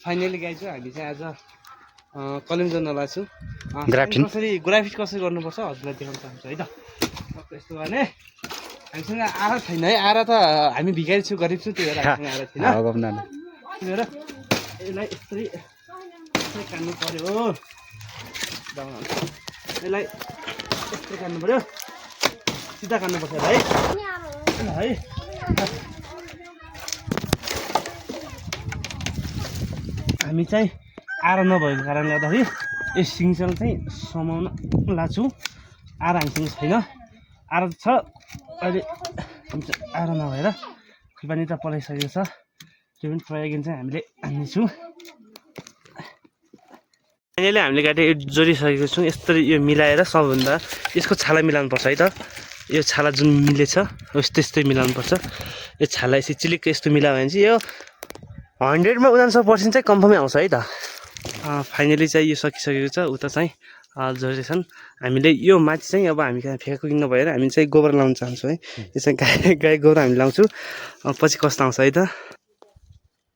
finally guys हामी चाहिँ आज कलिम जोर्नलाई छु ग्राफ्टिङ ग्राफिट कसरी गर्नुपर्छ हजुरलाई देखाउन चाहन्छु है त यस्तो भने हामीसँग आरा छैन है आरा त हामी भिखारी छु गरिब छु त्यही भएर हामीसँग आरा छैन त्यही भएर यसलाई यस्तै काट्नु पर्यो यसलाई यस्तो काट्नु पर्यो सिधा काट्नुपर्छ है है हामी चाहिँ आरा नभएको कारणले गर्दाखेरि यस सिङसँग चाहिँ समाउन लाग्छु आरा हामीसँग छैन आरा छ अहिले आरा नभएर पानी त पलाइसकेको छ त्यो पनि प्रयोग चाहिँ हामीले हान्नेछौँ फाइनली हामीले गाडी जोडिसकेको छौँ यस्तरी यो मिलाएर सबभन्दा यसको छाला मिलाउनुपर्छ है त यो छाला जुन मिलेछ यस्तै मिलाउनुपर्छ यो छाला यसरी चिलिक्क यस्तो मिलायो भने चाहिँ यो 100मा 99% चाहिँ कन्फर्मै आउँछ है त फाइनली चाहिँ यो सकिसकेको छ उता चाहिँ जोडेछन् हामीले यो माथि चाहिँ अब हामी कहाँ फ्याँको किन्न भएर हामी चाहिँ गोबर लाउन चाहन्छौँ है यो चाहिँ गाई गोबर हामी लाउँछौँ पछि कस्तो आउँछ है त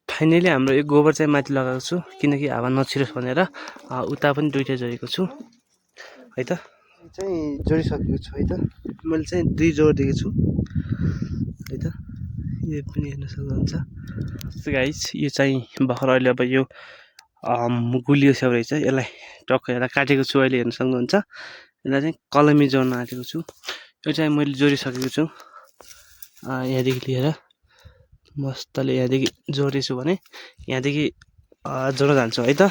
फाइनली हाम्रो यो गोबर चाहिँ माथि लगाएको छु किनकि हावा नछिरोस् भनेर उता पनि दुईवटा जोडेको छु है त चाहिँ जोडिसकेको छु है त मैले चाहिँ 2 जोडिदिएको छु है त यो पनि हेर्न सक्नुहुन्छ गाइस यो चाहिँ भर्खर अहिले अब यो गुलियो स्याउ रहेछ यसलाई टक्क यसलाई काटेको छु अहिले हेर्न सक्नुहुन्छ यसलाई चाहिँ कलमी जोड्न आँटेको छु यो चाहिँ मैले जोडिसकेको छु यहाँदेखि लिएर मस्तले यहाँदेखि जोडेछु भने यहाँदेखि जोड्न जान्छु है त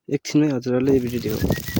एकछिनमै हजुरहरूले यो भिडियो देखाउँछु